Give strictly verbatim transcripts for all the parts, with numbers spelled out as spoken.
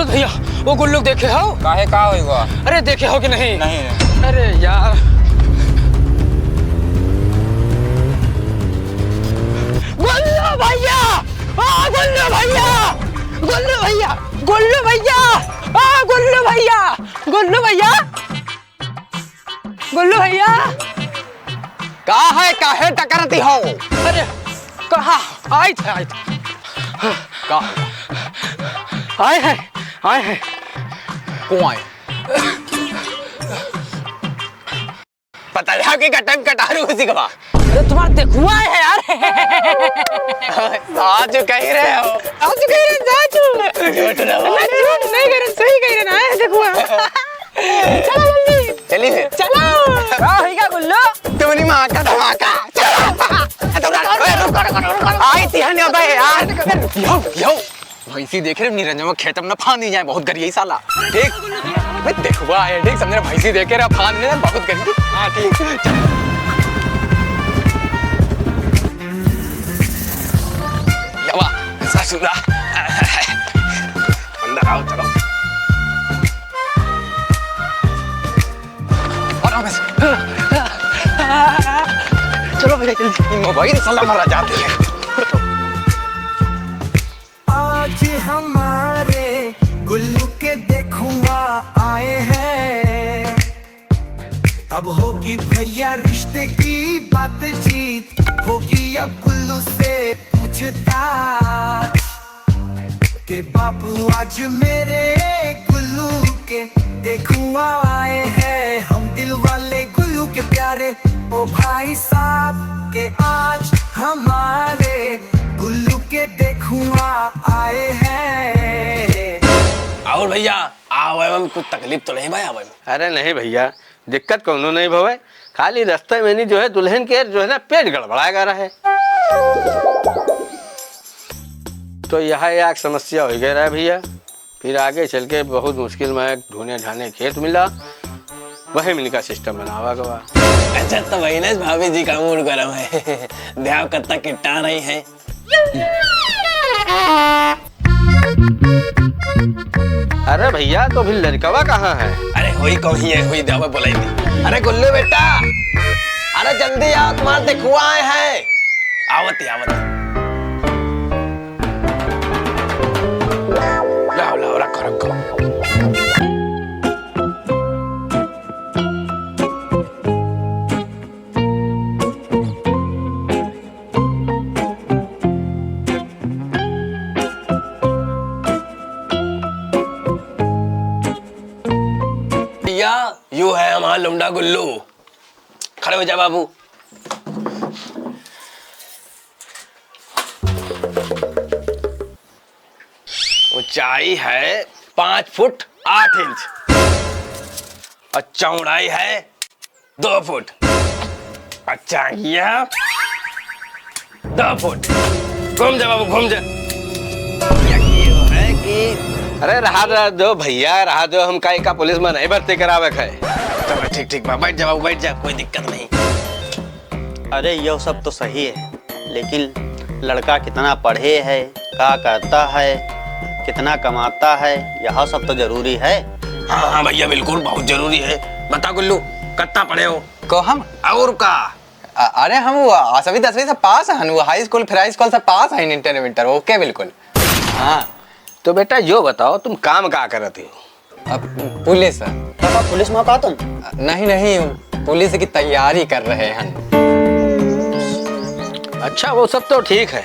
भैया, वो गुल्लू देखे हो? काहे, का होइगा? अरे, देखे हो कि नहीं? नहीं। अरे यार। गुल्लू भैया! आ, गुल्लू भैया! गुल्लू भैया! गुल्लू भैया! आ, गुल्लू भैया! गुल्लू भैया! गुल्लू भैया! का है, काहे टकरती हो? अरे, कहाँ? आइत है, आइत। का? आए हैं, आए हैं। कौन आए? पता है कि कटम कटारू उसी का। अरे, तुम्हारा देखुआ है यार। साचु कहि रहे हो? साचु कहि रहे, साचु। झूठ ना बोल। मैं झूठ नहीं कहि रहे, सही कहि रहे ना, आए हैं देखुआ। चलो जल्दी। चलिए फिर। चलो। का होइगा गुल्लू? तुम्हारी माँ का धमाका। चलो। अरे, रुको, रुको, रुको, रुको। आई तिहानी अबे यार। यो, यो। भैंसी देखे रहे, निरंजन खेत में ना फांदी जाए, बहुत गरियाई साला। ठीक? मैं देखुआ है, ठीक? समझे? भैंसी देखे रहे, फांद में बहुत गरियाई। हाँ, ठीक। चलो। यवा, ससुरा। अंदर आओ, चलो। और आओ बस। चलो भैया, जल्दी। मोबाइल साला मारा जाते हैं। आज हमारे गुल्लू के देखुआ आए हैं। अब होगी भैया रिश्ते की बातचीत, होगी अब गुल्लू से पूछताछ। के बाबू आज मेरे गुल्लू के देखुआ आए हैं, हम दिल वाले गुल्लू के प्यारे, ओ भाई साहब के आज हमारे गुल्लू के देखुआ आए हैं। और भैया, आवे में कुछ तकलीफ तो नहीं भाई, आवे में? अरे नहीं भैया, दिक्कत कौनो नहीं भवे, खाली रस्ते में नहीं जो है दुल्हन के जो है ना पेट गड़बड़ा गा रहे। तो यह एक समस्या हो गया रहा भैया, फिर आगे चल के बहुत मुश्किल में ढूंढे ढाने खेत मिला, वही में इनका सिस्टम बनावा गवा। अच्छा, तो वही ना भाभी जी का मूड गरम है। देव कत्ता किट्टा रही है। अरे भैया, तो फिर लड़कवा कहाँ है? अरे होई कौन ही है, होई देवा बोलाई दी। अरे गुल्लू बेटा, अरे जल्दी आओ, तुम्हारे देखुआ आए हैं। आवत ही, आवत ही। लाओ, लाओ, रखो, रखो। भैया, यू है हमारा लुमडा गुल्लू। खड़े हो जा बाबू। ऊंचाई है पाँच फुट आठ इंच और चौड़ाई है दो फुट। अच्छा, ये दो फुट। घूम जा बाबू, घूम जा। ये है कि अरे रहा, रहा दो भैया, रहा दो, हम काहे का पुलिस में नहीं भर्ती करावे है। चलो ठीक, ठीक बा, बैठ जा बाबू, बैठ जा, कोई दिक्कत नहीं। अरे यो सब तो सही है, लेकिन लड़का कितना पढ़े है, का करता है, कितना कमाता है, यह सब तो जरूरी है। हाँ, हाँ भैया, बिल्कुल बहुत जरूरी है। बता गुल्लू, कत्ता पढ़े हो? को हम? और का? अ-, अरे हम वो आठवीं दसवीं से पास हन, वो हाई स्कूल फिर हाई स्कूल से पास हन, इंटर विंटर, ओके बिल्कुल। हाँ। तो बेटा यो बताओ, तुम काम का करत हो? अब पुलिस है। पापा, पुलिस में का तुम? नहीं, नहीं, पुलिस की तैयारी कर रहे हैं। अच्छा, वो सब तो ठीक है,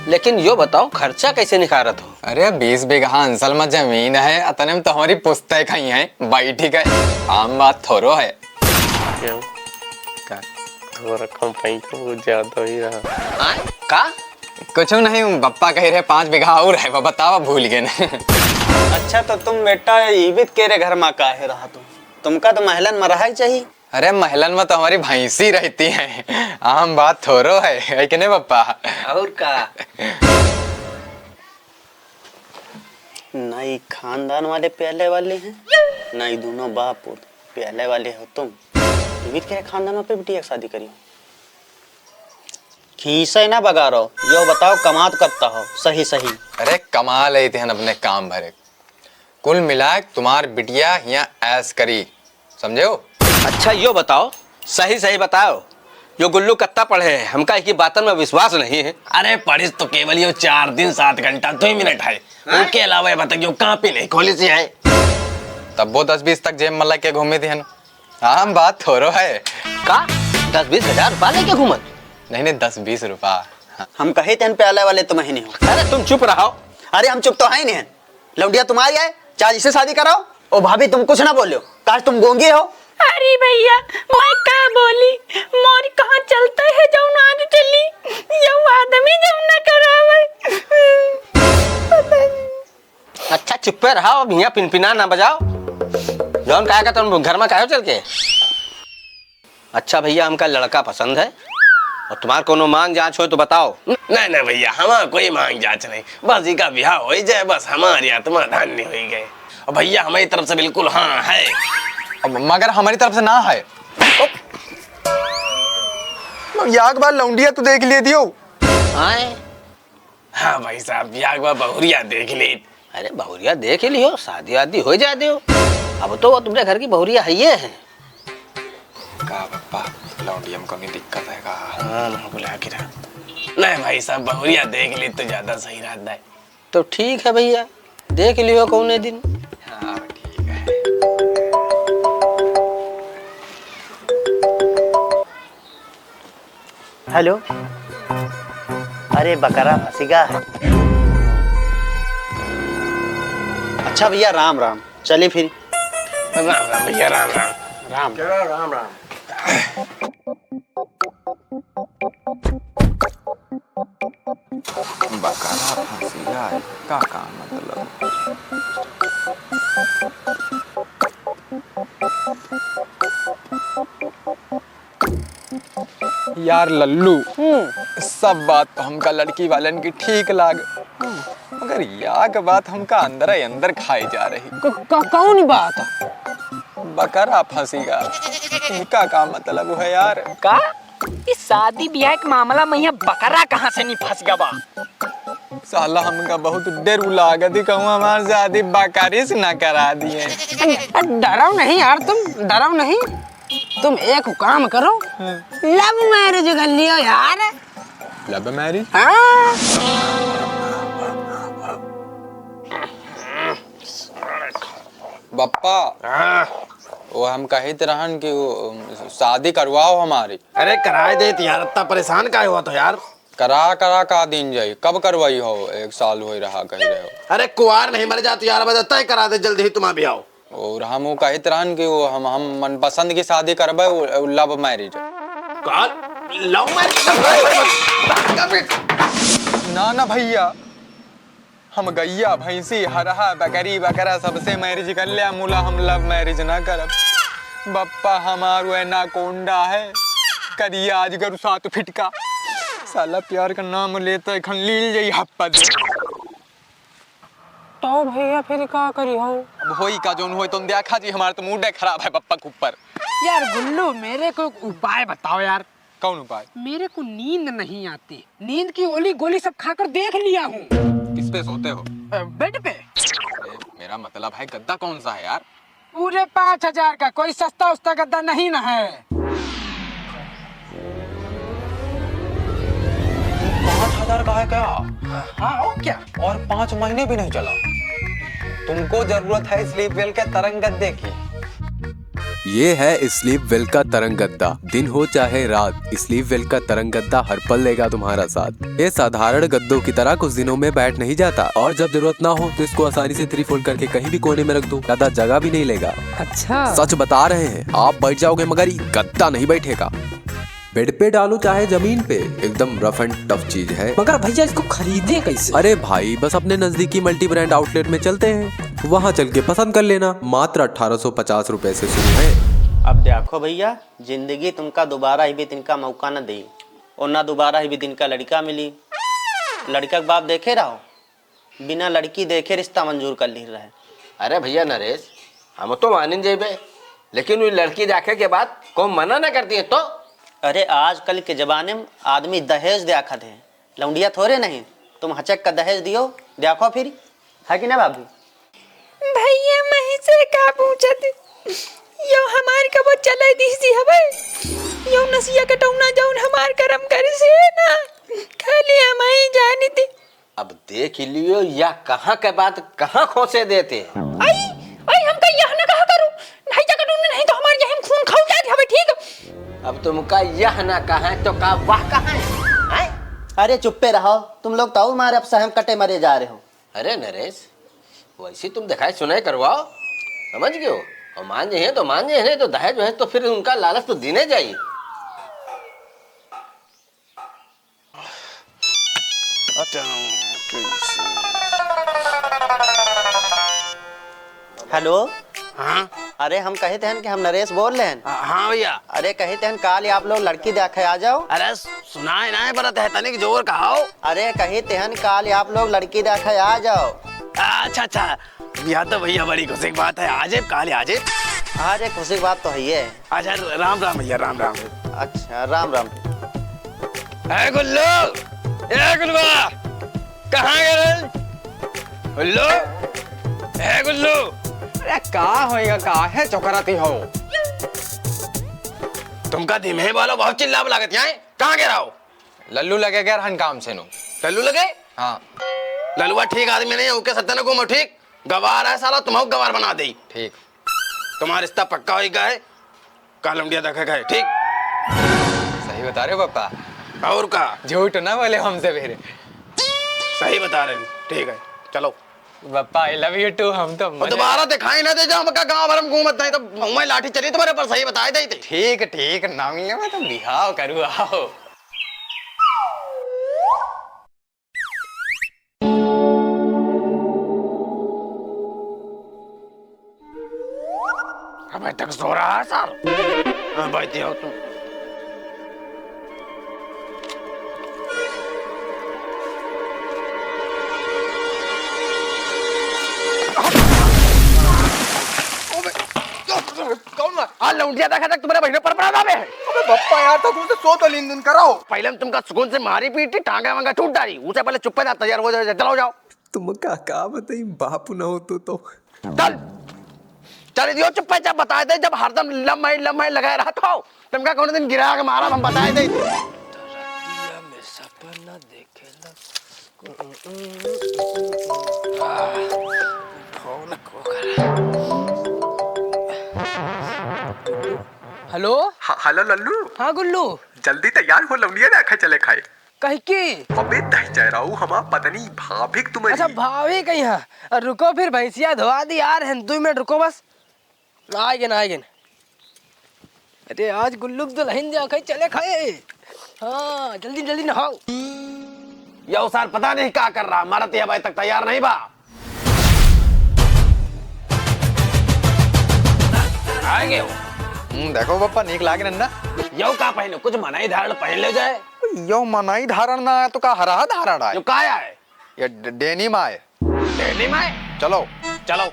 लेकिन यो बताओ, खर्चा कैसे निकारत हो? अरे, बीस बीघा अंसल में जमीन है, अतने में तो हमारी पुस्तक ही है, बैठी गए, आम बात थोड़ो है। क्यों? का? थोड़ा कम पाई तो बहुत ज्यादा ही रहा। आय? का? कुछ नहीं, बप्पा कह रहे पाँच बीघा और है, वो बतावा, भूल गए ना। अच्छा, तो तुम बेटा इबित केरे घर में काहे रहा तुम? तुमका तो महलन में रहा ही चाहिए। अरे, महलन में तो हमारी भैंसी रहती है, आम बात थोड़ो है, है कि नहीं बप्पा? और का? ना ही खानदान वाले प्याले वाले हैं, ना ही दोनों बाप पूत प्याले वाले हो तुम। इबित केरे खानदान में पे बिटिया की शादी करी हो? खीसे ना बगारो, यो बताओ कमात कत्ता हो सही सही? अरे कमा लेते हैं अपने काम भरे। कुल मिलाए तुम्हार बिटिया हियाँ ऐश करी, समझे हो? अच्छा, यो बताओ, सही सही बताओ, यो गुल्लू कत्ता पढ़े है? हमका इकी बातन में विश्वास नहीं है। अरे, पढ़िस तो केवल यो चार दिन, सात घंटा, दुइ मिनट है। हाँ? ओके अलावा ये बता, यो कापी नहीं खोलिस है। तब्बो दस बीस तक जेब में लेके घूमी थी है ना। आम बात थोड़ो है। का? दस बीस हजार रुपया लेके घूमत? नहीं, नहीं, दस बीस रुपया। हाँ। हम कहे तेन प्याला वाले तो महीने हो। अरे, तुम चुप रहो। अरे, हम चुप तो है ही नहीं। लौंडिया तुम्हारी है, चाहे जिससे शादी कराओ। ओ भाभी, तुम कुछ ना बोलो, काश तुम गूंगी हो। अरे भैया, मैं का बोली, मोर कहाँ चलता है जौन आज चली, यऊ आदमी जौन न करावे। अच्छा, चुप्पे रहो, अब हियाँ पिनपिना ना बजाओ। जौन कहा का तुम घर में काहे चल के? अच्छा भैया, हमका लड़का पसंद है और तुम्हार कोनो मांग जांच हो तो बताओ। नहीं, नहीं भैया, हमार कोई मांग जांच नहीं, बस इका बियाह होई जाए, बस हमारी आत्मा धन्य होई गए। और भैया, हमारी तरफ से बिल्कुल हाँ है। अब मगर हमारी तरफ से ना है। याक बार लौंडिया तो देख लिए दियो। आए? हाँ भाई साहब, बियाह के बाद बहुरिया देख ली। अरे बहुरिया देख ही लियो, शादी वादी हो जाए दियो। अब तो वो तुमरे घर की बहुरिया है ये है। का पप्पा, लौंडिया में कौनी दिक्कत है का? हाँ, ना बुला के रहा। नहीं भाई साहब, बहुरिया देख ली तो ज्यादा सही रहता है। तो ठीक है भैया, देख लियो कौने दिन। हाँ, ठीक है। हेलो, अरे बकरा फंसी गा। अच्छा भैया, राम राम, चली फिर। राम राम भैया, राम राम। राम। चलो, राम राम। बकरा फंसी गा, का, का मतलब? यार लल्लू, हम्म। सब बात तो हमका लड़की वालन की ठीक लाग, मगर याक बात हमका अंदर ही अंदर खाई जा रही। क-, क-, कौन बात? बकरा फंसी गा। इनका का मतलब है यार? का? इस शादी ब्याह के मामला में यहाँ बकरा कहाँ से नहीं फंस गवा? साला हमका बहुत डर लागत ही, कहूँ हमार शादी बकरी से ना करा दिए। डरो नहीं यार, तुम डरो नहीं। तुम एक काम करो, हाँ। Love marriage कर लियो यार। Love marriage? हाँ। बप्पा, हाँ। वो हम कहित रहन कि वो शादी करवाओ हमारी। अरे कराए देत यार, इतना परेशान काहे हुआ तो यार? करा, करा का दिन जाई? कब करवाई हो? एक साल होई रहा कही रहे हो। अरे कुआर नहीं मर जात यार, बस तय करा दे जल्दी ही तुम अभी आओ। और हम वो कहित रहन कि वो हम, हम मनपसंद की शादी करबे, वो, वो love marriage। का? Love marriage? ना, ना भैया, हम गैया, भैंसी, हरहा, बकरी, बकरा सबसे marriage कर ले, मुला हम love marriage ना करब। बप्पा हमार वो anaconda है, करिया अजगर सात फीट का। साला प्यार का नाम लेता है, खन लील जाई हप्पा दे। तो भैया फिर का करी हो? अब होई का जौन होई, तुम देखा जी, हमार तो mood खराब है बप्पा के ऊपर। यार गुल्लू, मेरे को एक उपाय बताओ यार। कौन उपाय? मेरे को नींद नहीं आती, नींद की ओली गोली सब खाकर देख लिया हूँ। किस पे सोते हो? अ, bed पे। अरे, मेरा मतलब है गद्दा कौन सा है यार? पूरे पाँच हजार का, कोई सस्ता उस्ता गद्दा नहीं ना है। पाँच हजार का है क्या? हाँ, और क्या? और पाँच महीने भी नहीं चला। तुमको जरूरत है Sleepwell के तरंग गद्दे की। ये है Sleepwell का तरंग गद्दा। दिन हो चाहे रात, Sleepwell का तरंग गद्दा हर पल लेगा तुम्हारा साथ। ये साधारण गद्दों की तरह कुछ दिनों में बैठ नहीं जाता और जब जरूरत ना हो तो इसको आसानी से three fold करके कहीं भी कोने में रख दो, गद्दा जगह भी नहीं लेगा। अच्छा। सच बता रहे हैं, आप बैठ जाओगे मगर ये गद्दा नहीं बैठेगा। Bed पे डालो चाहे जमीन पे, एकदम rough and tough चीज है। मगर भैया इसको खरीदे कैसे? अरे भाई, बस अपने नजदीकी multi brand outlet में चलते हैं, वहाँ चल के पसंद कर लेना। मात्र अठारह सौ पचास रुपए से शुरू है। अब देखो भैया, जिंदगी तुमका दोबारा ही भी तिनका मौका न देई और ना दोबारा ही भी तिनका लड़का मिली। लड़का के बाप देखे रहो, बिना लड़की देखे रिश्ता मंजूर कर ली रहे। अरे भैया नरेश, हम तो मानिन जेबे, लेकिन वो लड़की देखे के बाद कौन मना ना करती है तो? अरे आजकल के जमाने में आदमी दहेज देखत है, लौंडिया थोड़े नहीं। तुम हचक का दहेज दियो, देखो फिर, है कि ना भाभी? भइया, मही से का पूछत? यो हमार कबो चले दिसी हवे? यो नसिया कटौना जौन हमार करम करिसे ना, खाली हमही जानित। अब देख लियो, या कहाँ के बात कहाँ खोसे देते हैं। आई, आई, हमका यह ना कहा करू। नहीं जा कटौना, नहीं तो हमार यही में खून खौल जात हवे, ठीक? अब तुमका यह ना कहा तो का वह कहा है? हैं? अरे चुप्पे रहो, तुम लोग तो मारे अब सहम कटे मरे जा रहे हो। अरे नरेश, वैसे तुम दिखाई सुनाई करवाओ, समझ गयो? और मान जाइए तो मान जाइए, नहीं तो दहेज वहेज तो फिर उनका लालच तो देने जाइए। हेलो। हाँ? अरे हम कहित हन कि हम नरेश बोल रहे हैं। हाँ, हाँ भइया। अरे कहित हन काल आप लोग लड़की देखे आ जाओ। अरे सुनाई नाहीं परत है, तनिक जोर कहाओ। अरे कहित हन काल आप लोग लड़की देखे आ जाओ। अच्छा, अच्छा, या तो भइया बड़ी खुशी की बात है, आ जाए काल, आ जाए। अरे खुशी की बात तो है ये। अच्छा, राम राम भइया, राम राम। अच्छा, राम राम। ए गुल्लू, ए गुल्लुआ, कहाँ गए रे? गुल्लू, ए गुल्लू। अरे का होइगा, काहे चोकराती हो? तुमका दिम्हे वाला बहुत चिल्लाब लागत यहाँ, कहाँ गए रहो? लल्लू लगे गए रहन काम से नु। लल्लू लगे? हाँ। ललुआ ठीक आदमी नहीं है, ओके सत्ते न घूमो, ठीक? गवार है साला, तुम्हें गवार बना दे। ठीक। तुम्हारा रिश्ता पक्का होइगा है, काल लौंडिया देखे गए, ठीक? सही बता रहे हो पापा। और का? झूठ ना बोले हमसे फिर। सही बता रहे हैं, ठीक है, चलो। पापा, I love you too, हम तो और मरे दोबारा दिखाई ना दे, जो हमका गाँव भर में घूमत नहीं तो मुँह में लाठी चली तुम्हारे पर, सही बताए दे थे। ठीक, ठीक, ना मिले मैं तो बिहाव करू, आओ। अबे तक सो रहा है सर। हाँ, बैठे हो तुम। अबे, कौन मार? आ लौंडिया देखा तक तुम्हारे बहिने पर पड़ा जावे है। अबे बप्पा यार, तो तुमसे सो तो लेन देन कराओ। पहले हम तुमका सुकून से मारी पीटी, टांगा वांगा छूट डाली, उसे पहले चुप्पे जा, तैयार हो जाओ, चलो जाओ। तुमका का बताई, बाप न होतो तो। चल, चल दियो चुप्पे, जब बताए दे, जब हरदम लम्हे लम्हे लगाए रहत हो, तुमका कौन दिन गिरा के मारा, हम बताए दे। रतिया में सपना देखेला। आह, फोन को करा। हेलो? ह-, हेलो लल्लू। हाँ गुल्लू। जल्दी तैयार हो, लौंडिया देखे चले खाए। कहि के? अबे दहिजराऊ, हमार पत्नी भाभी के तुम्हारी। अच्छा, भाभी कहीं है? अरे रुको, फिर भैंसिया धोआ दी यार, हैं, दो मिनट रुको बस। Eigen, eigen. अरे आज गुल्लू के दुल्हन देखे चले खाए। हाँ, जल्दी, जल्दी नहाओ। यो सार पता नहीं का कर रहा, मरत ये अबे तक तैयार नहीं बा। आइगे हो। हम्म, देखो बप्पा, नीक लागे नन्ना। यो का पहनो, कुछ मनई धारण पहन ले जाए। यो मनई धारण ना आए तो का हरहा धारण आए? यो का आए? ये ड-, डेनिम आए। डेनिम आए? चलो। चलो।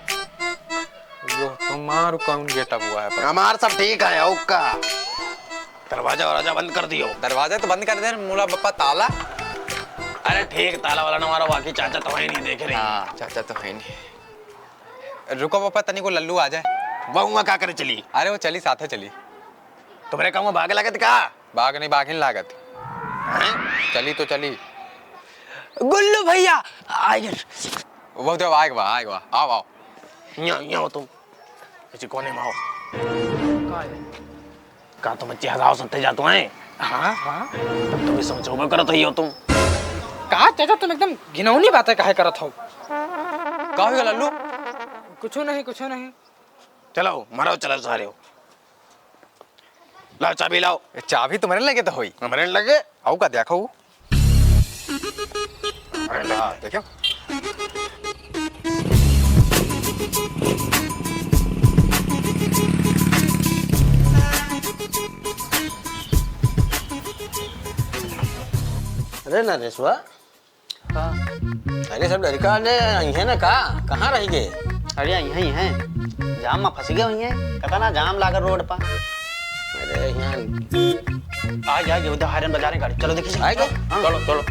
यो तुम्हार कौन getup हुआ है पर? हमार सब ठीक है, ओका। दरवाजा वरवाजा बंद कर दियो। दरवाजा तो बंद कर दे, मुला बप्पा ताला। अरे ठीक, ताला वाला ना मारो, बाकी चाचा तो है नहीं, देख रही। हाँ, चाचा तो है नहीं। रुको पापा, तनी को लल्लू आ जाए। वहुआ का करे चली? अरे वो चली, साथे चली। तुम्हरे कहूँ भागे लागत का? भाग नहीं, भाग ही लागत। हैं? चली तो चली। गुल्लू भैया, आइगेन। वो तो आएगा, आएगा, आओ, आओ। यहाँ, यहाँ हो तुम। इसी कोने में आओ। का है? का तुम बच्चे हगाओ सत्ते जातो हैं? हाँ, हाँ। तब तो भी समझो करत हो तुम। का चाचा, तुम एकदम घिनौनी बातें काहे करत हो? का हो गया लल्लू? कुछो नहीं, कुछो नहीं। चलो, मरो, चलो सारे हो। लाओ, चाबी लाओ। ए, चाबी तुम्हरे लगे तो होई। हमरे लगे? आओ का देखो। अरे ला, देखो। अरे नरेशवा, हाँ। अरे सब लड़का ने अइहे ना का? कहाँ रह गए? अरे यहीं हैं, जाम में फंस गए हुई हैं। कतना जाम लागल रोड पर। अरे यहाँ आ गया, ये उधर हायरन बाजार है गाड़ी। चलो देखिए। आ गए? हाँ। चलो, चलो।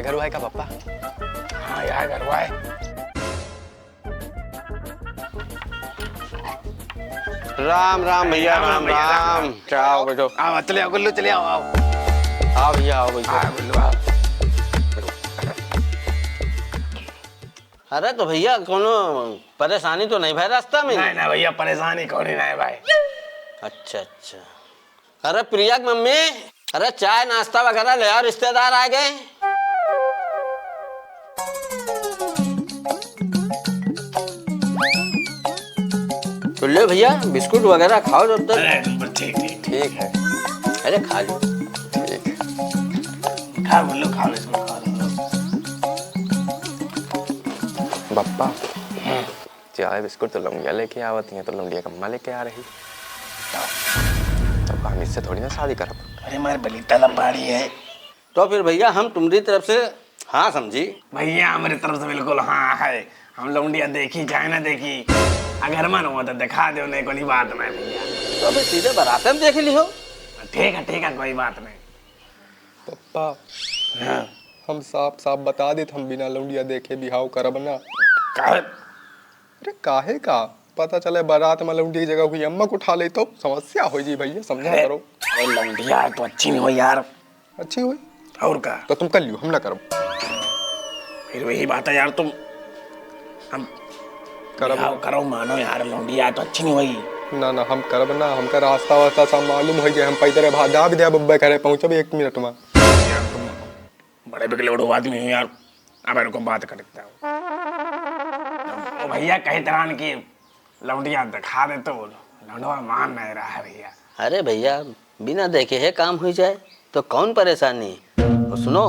घरवा है का पप्पा? हाँ यार, घरवा है। राम राम भैया, राम राम राम भैया, राम राम। राम। क्या हो, बैठो। आओ, चले आओ गुल्लू, चले आओ, आओ। आओ भैया, आओ, बैठो। हाँ गुल्लू, आओ। अरे तो भैया, कोनो परेशानी तो नहीं भाई रास्ता में? नहीं, नहीं भैया, परेशानी कौनी नहीं भाई। अच्छा, अच्छा। अरे प्रिया की मम्मी, अरे चाय नाश्ता वगैरह ले आओ, रिश्तेदार आ गए। तो ले भैया, बिस्कुट वगैरह खाओ जब तक। अरे, ठीक, ठीक, ठीक। ठीक है। अरे, खा लो। ठीक। खा, बोलो, खा, बिस्कुट खा लो। बप्पा, हम्म। चाय बिस्कुट तो लौंडिया लेके आवत ही, तो लौंडिया कम्मा लेके आ रही। तो हम इससे थोड़ी ना शादी करब। अरे, हमारे बली तलब बाड़ी है। तो फिर भैया, हम तुम्हारी तरफ से हाँ समझी। भैया, हमरे तरफ से बिल्कुल हाँ है। हम लौंडिया देखी चाहे ना देखी, अगर मन हो तो दिखा दो, नहीं कोई बात नहीं भैया। तो फिर सीधे बारात में देख लियो। ठीक है, ठीक है, कोई बात नहीं। पप्पा, हाँ। हम साफ साफ बता देत, हम बिना लौंडिया देखे बिहाव करब ना। काहे? अरे काहे का? पता चले बारात में लौंडिया की जगह हुई अम्मा को उठा ले तो समस्या हो जी भैया, समझा अरे, करो। अरे लौंडिया तो अच्छी नहीं हो यार। अच्छी हुई? और का? तो तुम कर लियो, हम ना करब। फिर वही बात है यार, तुम हम करब बिहाव ना। करो, मानो यार, लौंडिया तो अच्छी नहीं हुई। ना, ना, हम करब ना, हमका रास्ता वास्ता सब मालूम हो गया, हम पैदल भाग जा भी दे, बब्बे घरे पहुँचब एक मिनट में। यार तुम बड़े बिगले उड़ो आदमी हो यार। अब इनको बात करता हूँ। ओ भैया, कहे तरान की लौंडिया दिखा दे तो लौंडवा मान नहीं रहा है भैया। अरे भैया, बिना देखे है काम हुई जाए तो कौन परेशानी? और सुनो,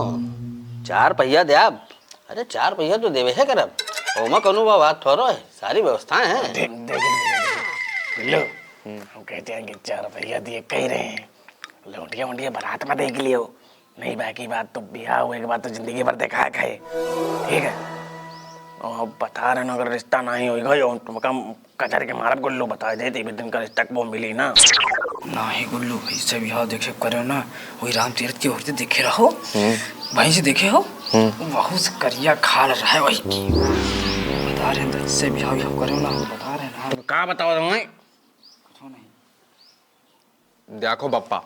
चार पहिया दे आप। अरे चार पहिया तो देवे है करब, ओमा कौनो बा बात थोड़ो है, सारी व्यवस्थाएं हैं। दे-, दे-, दे-, दे-, दे-, लो, हम्म। हम कहते हैं कि चार पहिया दिए कह रहे हैं, लौंडिया वोंडिया बारात में देख लियो। नहीं, बाकी बात तो बियाह हुए के बाद तो जिंदगी भर देखा है, ठीक है? और बता रहे ना, अगर रिश्ता नहीं होइगा, यो तुमका कचर के मारब गुल्लू, बता दे, तेरे दिन का रिश्ता को मिली ना। नाही गुल्लू, ऐसे बियाह देखे करो ना, वही राम तीरथ की औरतें देखे रहो, हम्म। वहीं से देखे हो, हम्म। वहू से करिया खाल रहे वही। बता रहे हैं, ऐसे बियाह, बियाह करो ना, बता रहे हैं ना। तुम का बताओ तुम्हें? कुछ नहीं। देखो बप्पा,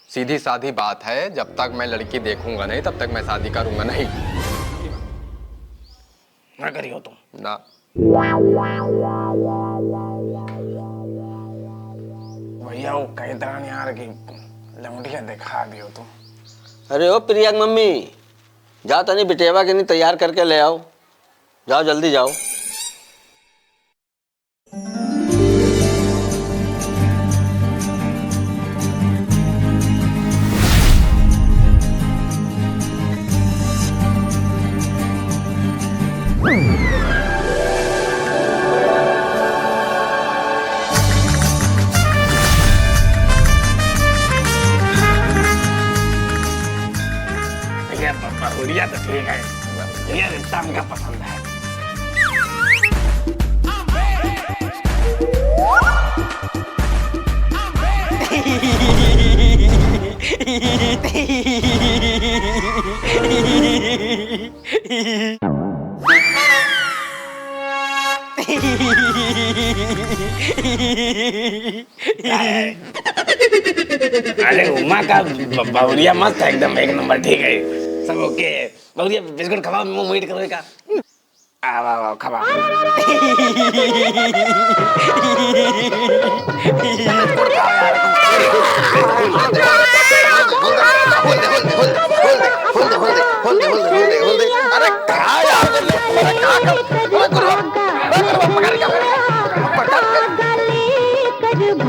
सीधी सादी बात है, जब तक मैं लड़की देखूंगा नहीं, तब तक मैं शादी करूंगा नहीं। ना करियो तुम। ना। भैया, वो कहे तरान यार कि लौंडिया दिखा दियो तुम। अरे ओ प्रिया की मम्मी, जाओ तनी बिटेवा के नहीं तैयार करके ले आओ, जाओ जल्दी जाओ। भैया, ब-, बहुरिया तो ठीक है, ये रिश्ता हमका पसंद है। अरे उमा का ब-, बहुरिया मस्त है एकदम, एक नंबर, ठीक है, सब ओके है। बहुरिया बिस्कुट खवाओ, मुंह मीठ करो का। आवा, आवा, खवा। अरे खा यार, अरे का कर, अरे गुरु, अरे गुरु, पकड़ के, पकड़ के।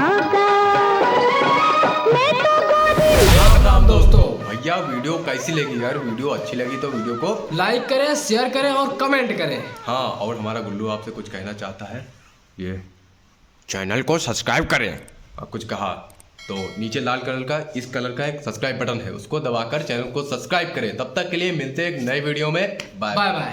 राम राम दोस्तों, भैया वीडियो कैसी लगी यार? वीडियो अच्छी लगी तो वीडियो को like करें, share करें और comment करें। हाँ, और हमारा गुल्लू आपसे कुछ कहना चाहता है। ये चैनल को सब्सक्राइब करें। और कुछ कहा तो नीचे लाल कलर का, इस कलर का एक सब्सक्राइब बटन है, उसको दबाकर चैनल को सब्सक्राइब करें। तब तक के लिए मिलते हैं एक नए वीडियो में। Bye bye.